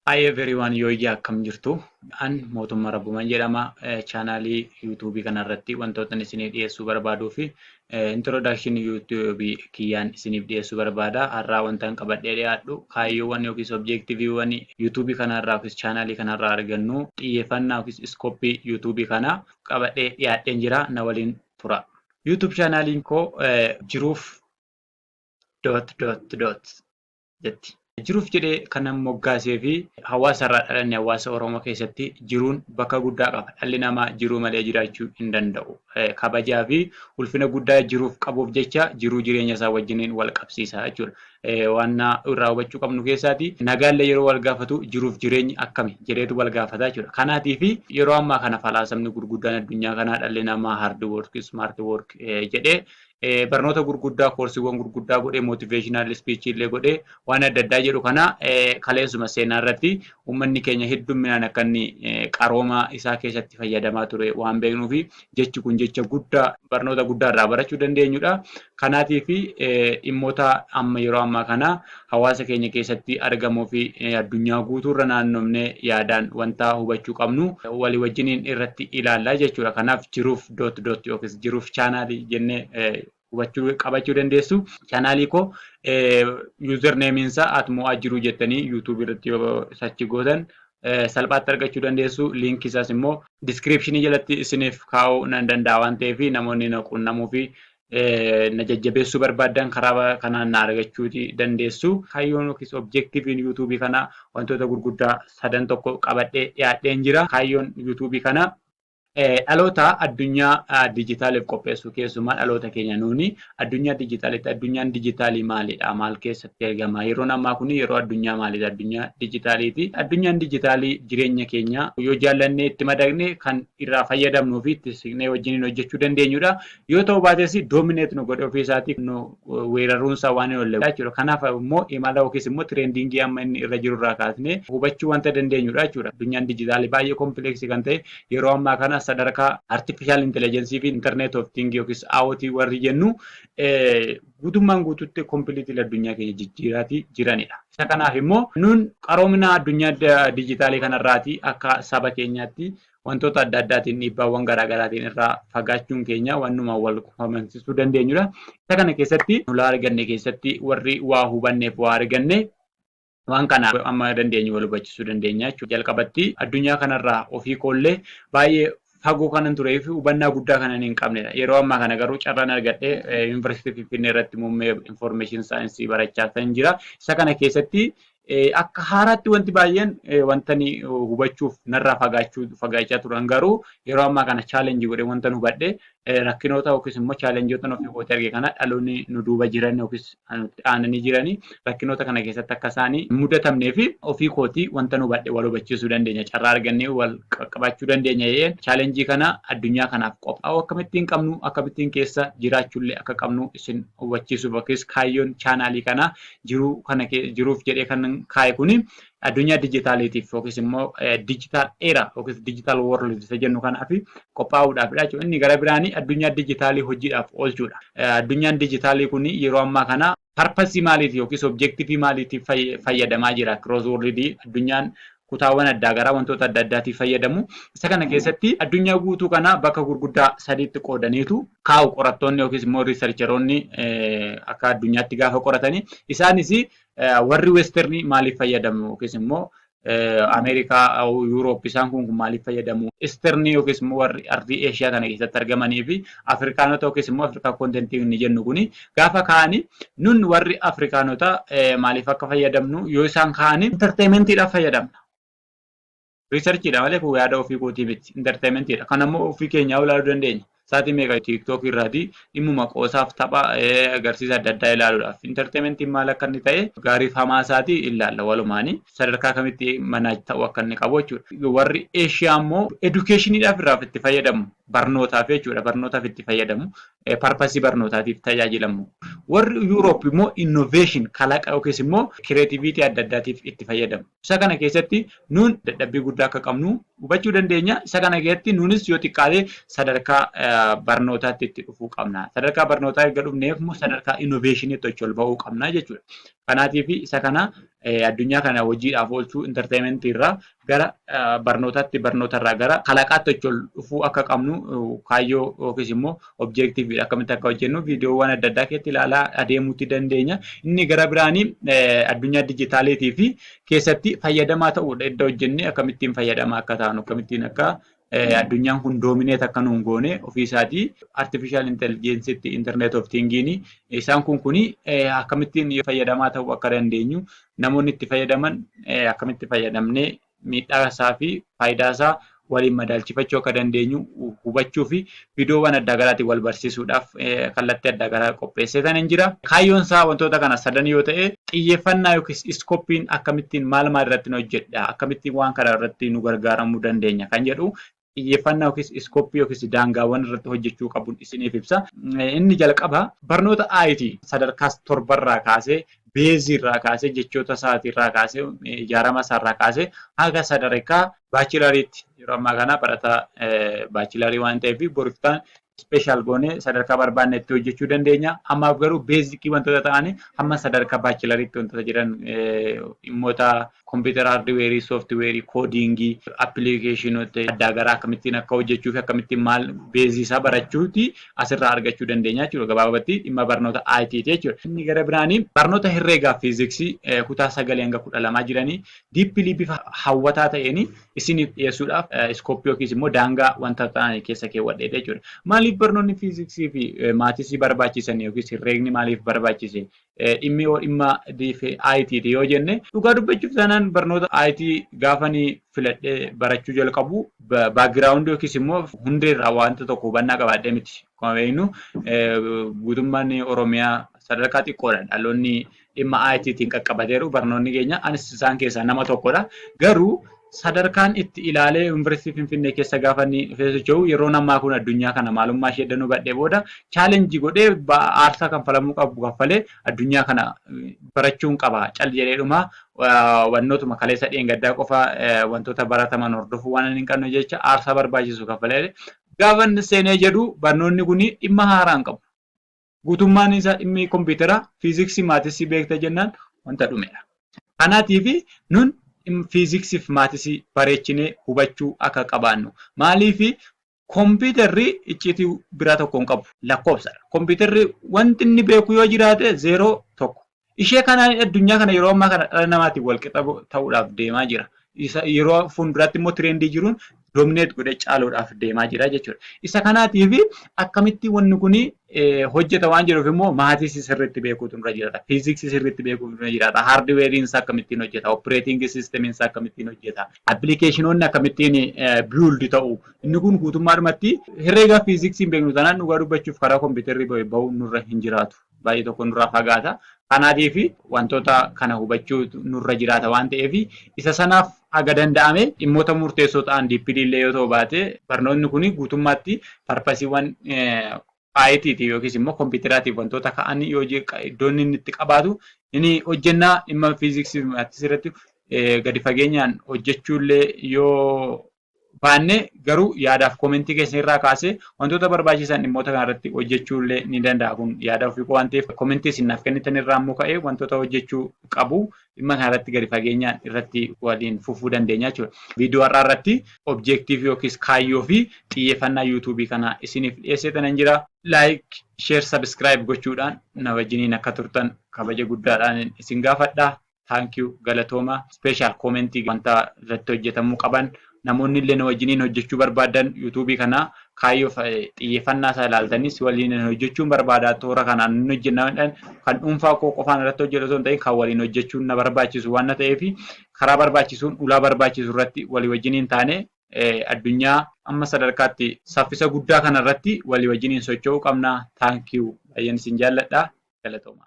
Hi everyone, yooyyaa, akkam jirtu? An Mootummaa Rabbuman jedhama. Chaanaalii YouTubeii kanarratti wantoota isiniif dhiyeessuu barbaaduu fi introduction YouTubeii kiyyaan isiniif dhiyeessuu barbaada. Har'aa wanta qabadhee dhiyaadhu kaayyoowwan yookiis objectiveiiwwan YouTubeii kanarraa yookiis chaanaalii kanarraa argannu, xiyyeeffannaa yookiis scopeii YouTubeii kanaa qabadhee dhiyaadheen jira. Na waliin tura. YouTube chaanaaliin koo jiruuf dot dot dot jetti. Jiruuf jedhee kanan moggaasee fi hawaasa irraa dhalanne, hawaasa Oromoo keessatti jiruun bakka guddaa qaba. Dhalli namaa jiruu malee jiraachuu hin danda'u. Kabajaa fi ulfina guddaa jiruuf qabuuf jecha jiruu jireenya isaa wajjiniin wal qabsiisa jechuudha. Waan irraa hubachuu qabnu keessaati nagaallee yeroo wal gaafatu jiruuf jireenyi akkami jedheetu wal gaafata jechuudha. Kanaatii fi yeroo ammaa kana falaasamni gurguddaan addunyaa kanaa dhalli namaa hard work, smart work jedhee barnoota gurguddaa, koorsiiwwan gurguddaa godhee, motivational speechii illee godhee, waan adda addaa jedhu kana, kaleessuma seenaa irratti uummanni keenya heddumminaan akka inni qarooma isaa keessatti fayyadamaa ture waan beeknuu fi jechi kun jecha guddaa barnoota guddaa irraa barachuu dandeenyudha. Kanaatii fi dhimmoota amma yeroo ammaa kana hawaasa keenya keessatti argamuu fi addunyaa guutuurra naannofnee yaadaan wanta hubachuu qabnu walii wajjiniin irratti ilaallaa jechuudha. Kanaaf jiruuf dot dot yookiis jiruuf chaanaalii jennee hubachuu qabachuu dandeessu. Chaanaalii koo usernameiinsaa @mo'aa jiruu jettanii YouTubeii irratti yoo search gootan salphaatti argachuu dandeessu. Linkii isaas immoo descriptionii jalatti isiniif kaa'uu nan danda'a waan ta'eef, namoonni na quunnamuu fi na jajjabeessuu barbaadan karaa kanaan na argachuu dandeessu. Kaayyoon yookiis objectiveiin YouTubeii kanaa wantoota gurguddaa sadan tokko qabadhee dhiyaadheen jira. Kaayyoon YouTubeii kanaa dhaloota addunyaa dijitaaliif qopheessuu, keessumaa dhaloota keenya nuuni addunyaa dijitaalitti. Addunyaan dijitaalii maalidha? Maal keessatti argama? Yeroon ammaa kun yeroo addunyaa maalidha? Addunyaa dijitaaliiti. Addunyaan dijitaalii jireenya keenya yoo jaallannee itti madaqne kan irraa fayyadamnuu fi itti siqnee wajjiniin hojjechuu dandeenyudha. Yoo ta'u baates dominate nu godhe, ofii isaatii nu weeraruunsaa waan hin oolle jechuudha. Kanaaf immoo imala yookiis immoo trendingii amma inni irra jirurraa kaasnee hubachuu wanta dandeenyudha jechuudha. Addunyaan dijitaalii baay'ee complexii kan ta'e, yeroo ammaa kana sadarkaa artificial intelligence fi internet of things yookiis IoT warri jennu guutummaan guututti completely addunyaa keenya jijjiiraatii jiranidha. Isa kanaaf immoo nuun qaroomina addunyaa dijitaalii kanarraati akka saba keenyaatti wantoota adda addaatiin, dhiibbaawwan garaagaraatiin irraa fagaachuun keenya wannuma wal amansiisuu dandeenyudha. Isa kana keessatti nulaa arganne keessatti warri waa hubanneef waa arganne waan kana amma dandeenyu wal hubachiisuu dandeenya jechuudha. Jalqabatti addunyaa kanarraa ofii koollee baay'ee fagoo kanan turee fi hubannaa guddaa kanan hin qabnedha. Yeroo ammaa kana garuu carraan argadhee Yuunivarsiitii Finfinnee irratti muummee information science barachaa kan jira. Isa kana keessatti akka haaraatti wanti baay'een wanta hubachuuf narraa fagaachuu fagaachaa turan garuu yeroo ammaa kana challengeii godhee wanta hubadhe, rakkinoota yookiis immoo challengeoota ofii kootii arge kana dhaloonni nu duuba jiran yookiis aananii jiranii rakkinoota kana keessatti akka isaanii hin mudatamnee fi ofii kootii wanta hubadhe wal hubachiisuu dandeenya, carraa argannee wal qaqqabachuu dandeenya jedheen challengeii kana addunyaa kanaaf qophaa'uu akkamittiin qabnu, akkamittiin keessa jiraachuullee akka qabnu isin hubachiisuuf yookiis kaayyoon chaanaalii kana jiruu kana jiruuf jedhee kan kaa'e kuni addunyaa dijitaaliitiif yookiis immoo digital era yookiis digital world isa jennu kanaaf qophaa'uudhaafidha jechuudha. Inni gara biraanii addunyaa dijitaalii hojiidhaaf oolchuudha. Addunyaan dijitaalii kun yeroo ammaa kana purposeii maaliitiif yookiis objectiveii maaliitiif fayyadamaa jira? Across world addunyaan kutaawwan addaa garaa wantoota adda addaatiif fayyadamu. Isa kana keessatti addunyaa guutuu kana bakka gurguddaa sadiitti qoodaniitu kaa'u qorattoonni yookiis immoo researcheroonni akka addunyaatti gaafa qoratanii. Isaanis warri westernii maaliif fayyadamu yookiis immoo Ameerikaa, Yuuroop isaan kun maaliif fayyadamu? Easternii yookiis immoo warri ardii Eeshiyaa kana keessatti argamanii fi Afrikaanota yookiis immoo Afrikaa continentii inni jennu kuni gaafa ka'anii, nun warri Afrikaanota maaliif akka fayyadamnu yoo isaan ka'anii, entertainmentiidhaaf fayyadamna. Researchiidha malee kun yaada ofii kootii miti. Entertainmentiidha. Kan ammoo ofii keenyaa ilaaluu dandeenya. Sa'aatii meeqa TikTokii irraatii dhimmuma qoosaaf tapha agarsiisa adda addaa ilaaluudhaaf. Entertainmentiin maal akka inni ta'e, gaariif hamaa isaatii ilaalla walumaanii sadarkaa kamitti manage ta'uu akka inni qabu jechuudha. Warri Eeshiyaa immoo educationiidhaaf irraa itti fayyadamu. Barnootaaf jechuudha. Barnootaaf itti fayyadamu. Purposeii barnootaatiif tajaajilamu. Warri Yuuroop immoo innovation, kalaqa yookiis immoo creativity adda addaatiif itti fayyadamu. Isa kana keessatti nuun dadhabbii guddaa akka qabnu hubachuu dandeenya. Isa kana keessatti nuunis yoo xiqqaate sadarkaa barnootaatti itti dhufuu qabna. Sadarkaa barnootaa erga dhufneef immoo sadarkaa innovationiitti ol ba'uu qabna jechuudha. Kanaatiif isa kana Addunyaa kana hojiidhaaf oolchuu, entertainmentii irraa gara barnootaatti, barnoota irraa gara kalaqaatti dhufuu akka qabnu kaayyoo yookiis immoo objectiveiidha. Akkamitti akka hojjennu viidiyoowwan adda addaa keessatti ilaalaa adeemuutti dandeenya. Inni gara biraanii addunyaa dijitaaliitii fi keessatti fayyadamaa ta'uudha. Iddoo hojjennee akkamittiin fayyadamaa akka taanu, akkamittiin akka addunyaan kun dominate akka nuun goone ofii isaatii artificial intelligenceitti, internet of thingiin isaan kuni akkamittiin fayyadamaa ta'uu akka dandeenyu, namoonni itti fayyadaman akkamitti fayyadamnee miidhaa isaa fi faayidaa isaa waliin madaalchifachuu akka dandeenyu hubachuu fi viidiyoowwan adda garaatiin wal barsiisuudhaaf kallattii adda garaa qopheessee tan jira. Kaayyoon isaa wantoota kana sadan yoo ta'e, xiyyeeffannaa yookiis scopeiin akkamittiin maal maal irratti hojjedha, akkamittiin waan kana irratti nu gargaaramuu dandeenya kan jedhu xiyyeeffannaa yookiis scopeii yookiis daangaawwan irratti hojjechuu qabuun isiniif ibsa. Inni jalqaba barnoota IT sadarkaa torbarraa kaasee, baseiirraa kaasee, jechoota isaatiirraa kaasee, ijaarama isaarraa kaasee haga sadarkaa bacheloriitti. Yeroo ammaa kana barataa bachelorii waan ta'eef boriftaan special goonee sadarkaa barbaanne itti hojjechuu dandeenya. Ammaaf garuu basicii wantoota ta'anii hamma sadarkaa bacheloriitti wantoota jiran, dhimmoota kompiitara hardwareii, softwareii, codingii, applicationoota addaa garaa akkamittiin akka hojjechuu fi akkamittiin maal baseii isaa barachuuti asirraa argachuu dandeenya jechuudha. Gabaabatti dhimma barnoota IT jechuudha. Inni gara biraanii barnoota herreegaa, fiiziksii kutaa 9 hanga 12 jiranii deeply bifa hawwataa ta'een isiniif dhiyeessuudhaaf scopeii yookiis immoo daangaa wanta ta'an keessa keewwadheedha jechuudha. Maaliif barnoonni fiiziksii fi mathsii barbaachisan yookiis herreegni maaliif barbaachise? Dhimmi yoo dhimma IT yoo jenne, dhugaa dubbachuuf taanaan barnoota IT gaafanii filadhee barachuu jalqabu backgroundii yookiis immoo hundeerraa wanta tokko hubannaa qabaadhee miti. Akkuma beeknu guutummaan Oromiyaa sadarkaa xiqqoodha. Dhaloonni dhimma ITtiin qaqqabateeru barnoonni keenya, anis isaan keessaa nama tokkodha. Garuu sadarkaan itti ilaalee Yuunivarsiitii Finfinnee keessa gaafa inni dhufee socho'u, yeroo ammaa kun addunyaa kana maalummaa ishee danuu hubadhee booda challengeii godhee aarsaa kanfalamuu qabu kaffalee addunyaa kana barachuun qaba. Cal jedheedhuma wannootuma kaleessa dheengaddaa qofa wantoota barataman hordofuu waan hin qabne jecha aarsaa barbaachisu kaffalee gaafa inni seenee jedhu, barnoonni kun dhimma haaraa hin qabu. Guutummaan isaa dhimmi kompiitara, fiiziksii, mathsii beekta jennaan wanta dhumedha. Kanaatiif nun fiiziksii fi mathsii bareechinee hubachuu akka qabaannu. Maaliif? Kompiitarri icciitii biraa tokko hin qabu, lakkoofsadha. Kompiitarri wanti inni beeku yoo jiraate zeeroo, tokko. Ishee kanaan addunyaa kana yeroo ammaa kana dhala namaatiin wal qixa ta'uudhaaf deemaa jira. Isa yeroo fuulduraatti immoo trendii jiruun dominate godhee caaluudhaaf deemaa jira jechuudha. Isa kanaatiif akkamitti wanni kun hojjeta waan jedhuuf immoo mathsii sirriitti beekuutu nurra jiraata. Fiiziksii sirriitti beekuutu nurra jiraata. Hardwareiin isaa akkamittiin hojjeta? Operating systemiin isaa akkamittiin hojjeta? Applicationoonni akkamittiin build ta'u? Inni kun guutummaadhumatti herreega, fiiziksii hin beeknu taanaan dhugaa dubbachuuf karaa kompiitarri bahuun nurra hin jiraatu. Baay'ee tokko nurraa fagaata. Kanaatiif wantoota kana hubachuu nurra jiraata waan ta'eef, isa sanaaf haga danda'ame dhimmoota murteessoo ta'an deeply illee yoo ta'u baate, barnoonni kun guutummaatti purposeiiwwan IT'ti yookiis immoo kompiitaraatiif wantoota ka'anii yoo iddoon inni itti qabaatu inni hojjennaa. Dhimma fiiziksii fi mathsii irratti gadi fageenyaan hojjechuullee yoo baanne garuu yaadaaf commentii keessan irraa kaasee wantoota barbaachisan dhimmoota kana irratti hojjechuullee ni danda'a. Kun yaada ofii koo waan ta'eef, commentii isin naaf kennitan irraa immoo ka'ee wantoota hojjechuu qabu dhimma kana irratti gadi fageenyaan irratti waliin fufuu dandeenya jechuudha. Viidiyoo har'aa irratti objectiveii yookiis kaayyoo fi xiyyeeffannaa YouTubeii kana isiniif dhiyeessee tanan jira. Like, share, subscribe gochuudhaan na wajjiniin akka turtan kabaja guddaadhaan isin gaafadha. Thank you, galatooma. Special commentii wanta irratti hojjetamuu qaban, namoonni illee na wajjiniin hojjechuu barbaadan, YouTubeii kana kaayyoo xiyyeeffannaa isaa ilaaltanis waliin hojjechuun barbaada, toora kanaan inni hojjenna, kan dhuunfaa koo qofaan irratti hojjetu osoo hin ta'in kan waliin hojjechuun na barbaachisu waan ta'eef, karaa barbaachisuun ulaa barbaachisu irratti walii wajjiniin taane addunyaa amma sadarkaatti saffisa guddaa kana irratti walii wajjiniin socho'uu qabna. Thank you, baay'een isin jaalladha. Galatooma.